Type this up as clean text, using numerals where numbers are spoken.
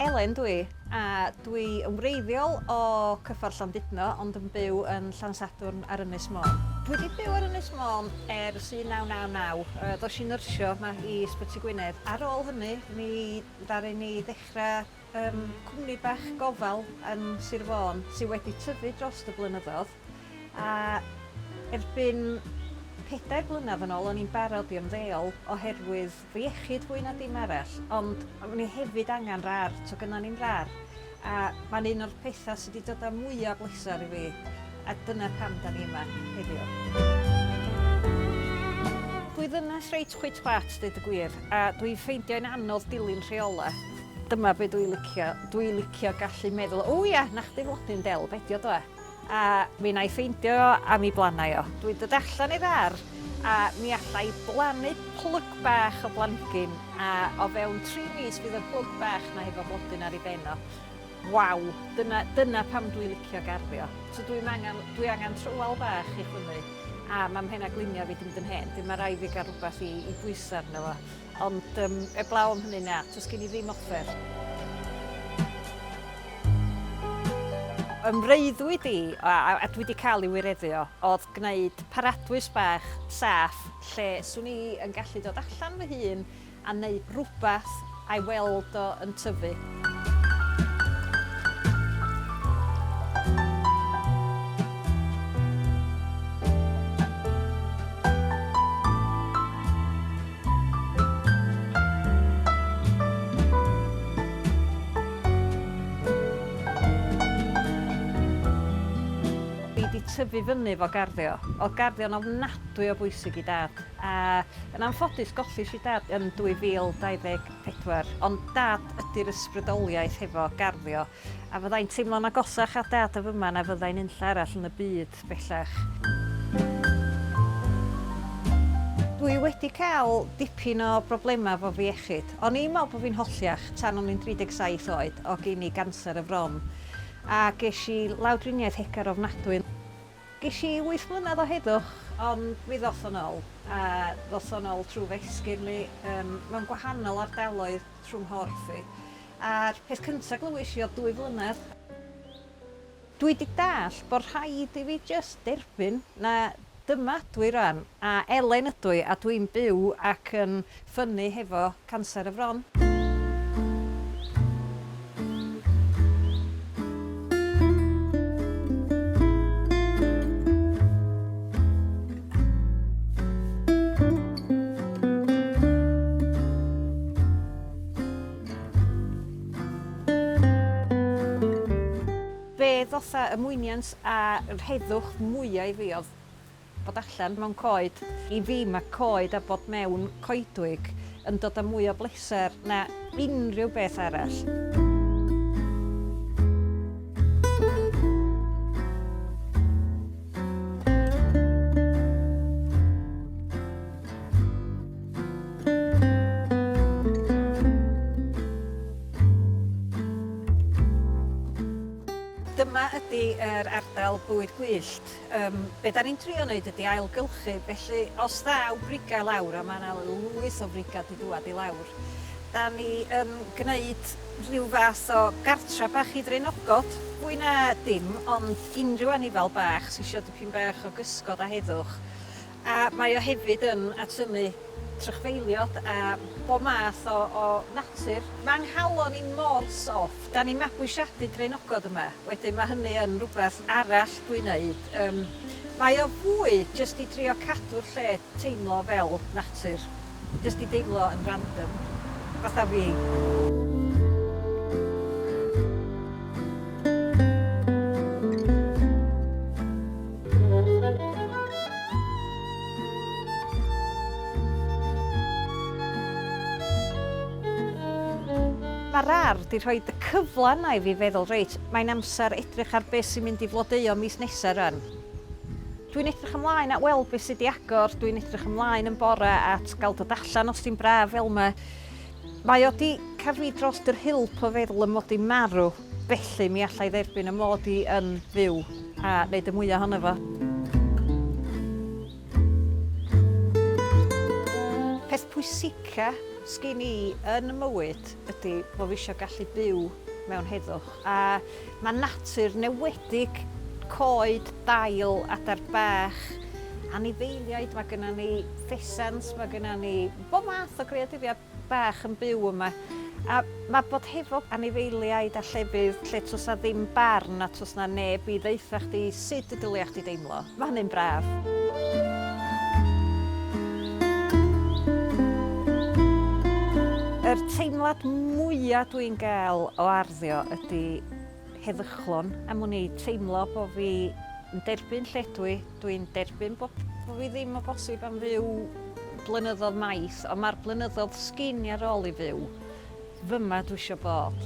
Elen dwi, a dwi yn wreiddiol o Cyffordd Llandudno ond yn byw yn Llansadwrn ar Ynys Môn. Dwi 'di byw ar Ynys Môn ers 1999, yy ddois i nyrsio 'ma i Ysbyty Gwynedd. Ar ôl hynny mi ddaru ni ddechrau yym cwmni bach gofal yn Sir Fôn sy wedi tyfu drost y blynyddodd a erbyn pedair blynedd yn ôl o'n i'n barod i ymddeol oherwydd fy iechyd fwy na dim arall, ond o'n i hefyd angen rar, to gynna ni'm rar, a mae'n un o'r pethau sydd wedi dod â mwyaf bleser i fi, a dyna pam da ni yma heddiw. Dwi ddynes reit chwit chwat, deud y gwir, a dwi'n ffeindio'n anodd dilyn rheolau. Dyma be dwi'n licio, dwi'n licio gallu meddwl, o ia, 'na chdi flodyn del, be 'di o dwa? A mi wna i ffeindio o a mi blanna i o. Dwi'n dod allan i'r ardd a mi alla i blannu plwg bach o blanhigyn a o fewn tri mis fydd y plwg bach 'na hefo blodyn ar ei ben o. Waw! Dyna, dyna pam dwi'n licio garddio. So dwi'm angen, dwi angen trywel bach i chwynnu a ma' mhenna glinia fi 'di mynd yn hen, 'dyn ma' raid fi gael rhywbeth i i bwyso arno fo. Ond yym eblaw am hynny na, does gen i ddim offer. Ym mreuddwyd i, a, a, a dwi wedi cael ei wireddu o, oedd gwneud paradwys bach saff lle swn i yn gallu dod allan fy hun a neud rhywbeth a'i weld o yn tyfu. Fi 'di tyfu fyny efo garddio. O'dd garddio'n ofnadwy o bwysig i Dad, a yn anffodus gollish i Dad yn 2024, ond Dad ydi'r ysbrydoliaeth hefo garddio. A fyddai'n teimlo'n agosach at Dad yn fyma na fyddai'n unlle arall yn y byd bellach. Dwi wedi cael dipyn o broblemau efo fy iechyd. O'n i'n meddwl bod fi'n holliach tan o'n i'n 37 oed, o gen i ganser y fron. A ges i lawdriniaeth hegar ofnadwy. Ges i wyth mlynedd o heddwch, ond mi ddoth o'n ôl. A ddoth o'n ôl trwy fy esgyrn i, yym, mewn gwahanol ardaloedd trwy 'nghorff i. A'r peth cynta glywis i o'dd dwy flynedd. Dwi 'di dallt bod rhaid i fi jyst derbyn na dyma ydw i rwan, a Elen ydw i, a dwi'n byw ac yn ffynnu hefo canser y fron. Be ddotha y mwyniant a'r heddwch mwya i fi oedd bod allan mewn coed. I fi mae coed a bod mewn coedwig yn dod â mwy o bleser na unrhyw beth arall. Dyma ydy yr ardal bywyd gwyllt. Yym, be da ni'n trio wneud ydy ailgylchu, felly os ddaw brigau lawr, a mae yna lwyth o frigau 'di dŵad i lawr, da ni yn gwneud rhyw fath o gartra bach i ddraenogod, fwy na dim, ond unrhyw anifail bach sy isio dipyn bach o gysgod a heddwch. A mae o hefyd yn atynnu trychfeiliod a bob math o o natur. Mae 'nghalon i mor soft. Da ni'n mabwysiadu draenogod yma, wedyn mae hynny yn rhywbeth arall dwi'n neud. Yym mae o fwy jyst i drio cadw'r lle teimlo fel natur. Jyst i deimlo yn random, fatha fi. Mae'r ardd 'di rhoid y cyfle yna i fi feddwl, reit, mae'n amser edrych ar beth sy'n mynd i flodeuo mis nesa rwan. Dwi'n edrych ymlaen at weld beth sydd 'di agor, dwi'n edrych ymlaen yn bore at gael dod allan os di'n braf fel 'ma. Mae o 'di cael fi drost yr hulp o feddwl 'y mod i'n marw, felly mi alla i dderbyn 'y mod i yn fyw a neud y mwya ohono fo. Peth pwysica. sgin i yn y mywyd ydy bo' fi isio gallu byw mewn heddwch. A mae natur newedig, coed, dail, adar bach, anifeiliaid, mae gynna ni ffesants, mae gynna ni bob math o greaduriaid bach yn byw yma. A mae bod hefo anifeiliaid a llefydd lle toes 'na ddim barn a toes 'na neb i ddeutha chdi sut y dylia chdi deimlo, mae hynny'n braf. Yr teimlad mwya dwi'n gael o arddio ydy heddychlon, am wn i, teimlo bo fi yn derbyn lle dwi, Dwi'n derbyn bod bo fi ddim o bosib am fyw blynyddoedd maith, ond mae'r blynyddoedd sgin i ar ôl i fyw, fyma dwi isio bod.